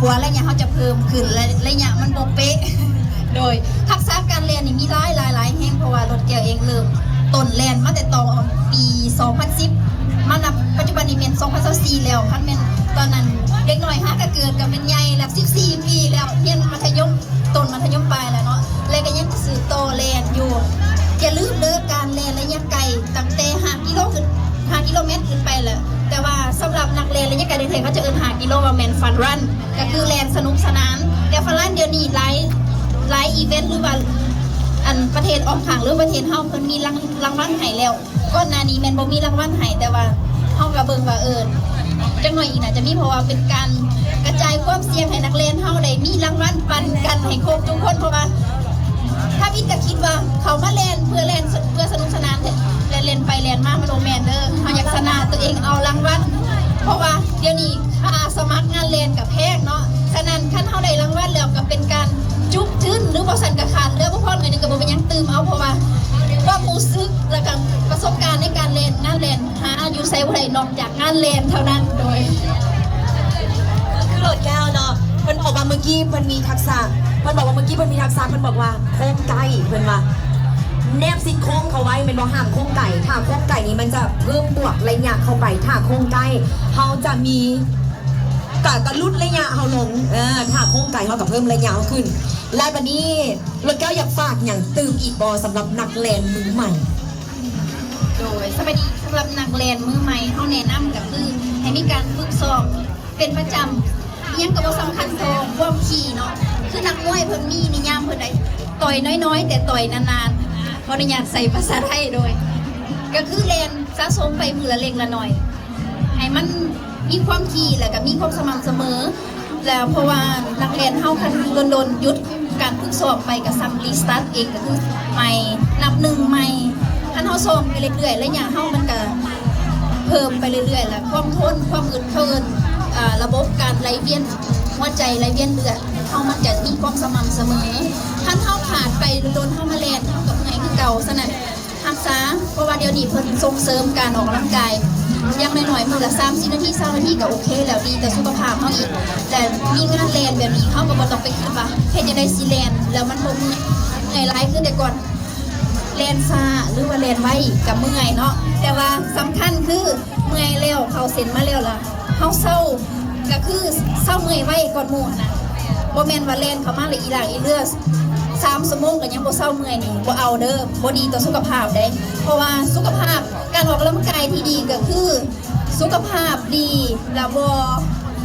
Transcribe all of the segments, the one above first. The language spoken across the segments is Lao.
ກວ່າໄລຍະເຮົາຈະເພີ່ມຂຶ້ນ ແລະ ໄລຍະມັນບໍ່ເປະ. ໂດຍທັກສະການແລ່ນນີ້ມີຫຼາຍໆໆແຮງ ເພາະວ່າລົດແກ້ວເອງເລີ່ມຕົ້ນແລ່ນມາແຕ່ຕອນປີສອງພັນສິບ ມານັບປັດຈຸບັນນີ້ແມ່ນສອງພັນຊາວສີ່ແລ້ວ. ຄັນແມ່ນຕອນນັ້ນເດັກນ້ອຍຫາກະເກີດ ກໍແມ່ນໃຫຍ່ແລ້ວ ສິບສີ່ປີແລ້ວ ຮຽນມັດທະຍົມຕົ້ນ ມັດທະຍົມປາຍແລ້ວເນາະ ແລະ ກໍຍັງຈະສືບຕໍ່ແລ່ນຢູ່. ຢ່າລືມເດີ ການແລ່ນໄລຍະໄກຕັ້ງແຕ່ຫ້າກິໂລຂຶ້ນ ຫ້າກິໂລແມັດຂຶ້ນໄປແຫຼະ ແຕ່ວ່າສຳລັບນັກແລ່ນໄລຍະໄກແທ້ໆ ເຂົາຈະເອີ້ນຫ້າກິໂລວ່າແມ່ນຟັນຣັນ ກໍຄືແລ່ນສະໜຸກສະໜານ. ແຕ່ຟັນຣັນດຽວນີ້ຫຼາຍ ຫຼາຍອີເວັນ ຫຼືວ່າ ອັນ ປະເທດອ້ອມຂ້າງ ຫຼືປະເທດເຮົາ ເພິ່ນມີລາງ ລາງວັນໃຫ້ແລ້ວ. ກ່ອນໜ້ານີ້ແມ່ນບໍ່ມີລາງວັນໃຫ້ ແຕ່ວ່າເຮົາກໍເບິ່ງວ່າ ເອີ ຈັກໜ້ອຍອີກໜ້າຈະມີ ເພາະວ່າເປັນການກະຈາຍຄວາມສ່ຽງໃຫ້ນັກແລ່ນເຮົາໄດ້ມີລາງວັນປັນກັນໃຫ້ຄົບທຸກຄົນ. ເພາະວ່າທຳອິດກໍຄິດວ່າເຂົາມາແລ່ນເພື່ອແລ່ນ ເພື່ອສະໜຸກສະໜານ ແຕ່ແລ່ນໄປແລ່ນມາມັນບໍ່ແມ່ນເດີ. ເຮົາຢາກຊະນະຕົວເອງເອົາລາງວັນ ເພາະວ່າດຽວນີ້ຄ່າສະໝັກງານແລ່ນກໍແພງເນາະ. ສະນັ້ນຄັນເຮົາໄດ້ລາງວັນແລ້ວ ກໍເປັນການຈຸບທຶນ ຫຼືບໍ່ຊັ້ນກໍຂາດເຫຼືອບໍ່ພໍໜ້ອຍໜຶ່ງກໍບໍ່ເປັນຫຍັງ ຕື່ມເອົາ. ເພາະວ່າຄວາມຮູ້ສຶກ ແລ້ວກໍປະສົບການໃນການແລ່ນ ງານແລ່ນ ຫາຢູ່ໃສບໍ່ໄດ້ນອກຈາກງານແລ່ນເທົ່ານັ້ນ. ໂດຍ ຄືລົດແກ້ວເນາະ ເພິ່ນບອກວ່າເມື່ອກີ້ເພິ່ນມີທັກສະ ເພິ່ນບອກວ່າເມື່ອກີ້ເພິ່ນມີທັກສະ ເພິ່ນບອກວ່າໂຄ້ງໃກ້ ເພິ່ນວ່າແນບຊິດໂຄ້ງເຂົ້າໄວ້ແມ່ນບໍ່? ຫ້າມໂຄ້ງໄກ ຖ້າໂຄ້ງໄກນີ້ມັນຈະເພີ່ມບວກໄລຍະເຂົ້າໄປ ຖ້າໂຄ້ງໃກ້ເຮົາຈະມີ ກະ ກະຫຼຸດໄລຍະເຮົາລົງ ເອີ ຖ້າໂຄ້ງໄກເຮົາກະເພີ່ມໄລຍະເຮົາຂຶ້ນ. ແລະ ບາດນີ້ລົດແກ້ວຢາກຝາກຫຍັງຕື່ມອີກບໍ່ ສຳລັບນັກແລ່ນມືໃໝ່? ໂດຍ ສະບາຍດີ ສຳລັບນັກແລ່ນມືໃໝ່ ເຮົາແນະນຳກໍຄືໃຫ້ມີການຝຶກຊ້ອມເປັນປະຈຳ. ອີ່ຫຍັງກໍບໍ່ສຳຄັນເທົ່າຄວາມຖີ່ເນາະ ຄືນັກມວຍເພິ່ນມີນິຍາມເພິ່ນໄດ໋ ຕ່ອຍນ້ອຍໆ ແຕ່ຕ່ອຍນານໆ. ຂໍອະນຸຍາດໃຊ້ພາສາໄທ ໂດຍ ກໍຄືແລ່ນສະສົມໄປມື້ລະເລັກລະໜ້ອຍ ໃຫ້ມັນມີຄວາມຖີ່ ແລ້ວກໍມີຄວາມສະໝ່ຳສະເໝີ. ແລ້ວເພາະວ່ານັກແລ່ນເຮົາຄັນດົນໆຢຸດການຝຶກຊ້ອມໄປ ກໍສ່ຳຣີສະຕາດເອງ ກໍຄືໃໝ່ ນັບໜຶ່ງໃໝ່. ຄັນເຮົາຊ້ອມໄປເລື້ອຍໆ ໄລຍະເຮົາມັນກໍເພີ່ມໄປເລື້ອຍໆ ແລ້ວຄວາມທົນ ຄວາມອຶດ ເຂົາເອີ້ນ ອາ ລະບົບການໄຫຼວຽນຫົວໃຈ ໄຫຼວຽນເລືອດເຮົາ ມັນຈະມີຄວາມສະໝ່ຳສະເໝີ. ຄັນເຮົາຂາດໄປດົນໆ ເຮົາມາແລ່ນ ເຮົາກໍເມື່ອຍຄືເກົ່າ. ສະນັ້ນ ຮັກສາ ເພາະວ່າດຽວນີ້ເພິ່ນສົ່ງເສີມການອອກກຳລັງກາຍ ຢ່າງໜ້ອຍໆ ມື້ລະສາມສິບນາທີ ຊາວນາທີ ກໍໂອເຄແລ້ວ ດີຕໍ່ສຸຂະພາບເຮົາອີກ ແລະ ມີງານແລ່ນແບບນີ້ ເຮົາກໍບໍ່ຕ້ອງໄປຄິດວ່າເຮັດຈັ່ງໃດຊິແລ່ນແລ້ວມັນບໍ່ເມື່ອຍ ເມື່ອຍຫຼາຍຄືແຕ່ກ່ອນ. ແລ່ນຊ້າ ຫຼືວ່າແລ່ນໄວກໍເມື່ອຍເນາະ ແຕ່ວ່າສຳຄັນຄືເມື່ອຍແລ້ວ ເຂົ້າເສັ້ນມາແລ້ວລະ ເຮົາເຊົາ ກໍຄືເຊົາເມື່ອຍໄວກ່ອນໝູ່ຫັ້ນນະ. ບໍ່ແມ່ນວ່າແລ່ນເຂົ້າມາແລ້ວອີ່ຫຼາກອີ່ເຫຼືອ ສາມຊົ່ວໂມງກໍຍັງບໍ່ເຊົາເມື່ອຍນີ້ ບໍ່ເອົາເດີ ບໍ່ດີຕໍ່ສຸຂະພາບເດ້. ເພາະວ່າສຸຂະພາບ ການອອກກຳລັງກາຍທີ່ດີກໍຄືສຸຂະພາບດີ ແລະ ບໍ່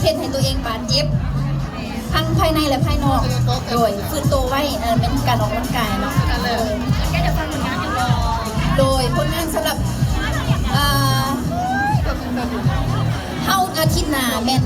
ເຮັດໃຫ້ຕົວເອງບາດເຈັບ ທັງພາຍໃນ ແລະ ພາຍນອກ. ໂດຍ ຟື້ນໂຕໄວ ເອີ ແມ່ນການອອກກຳລັງກາຍເນາະ. ໂດຍ ໂດຍ ຜົນງານສຳລັບ ເອີ ເຮົາອາທິດໜ້າແມ່ນ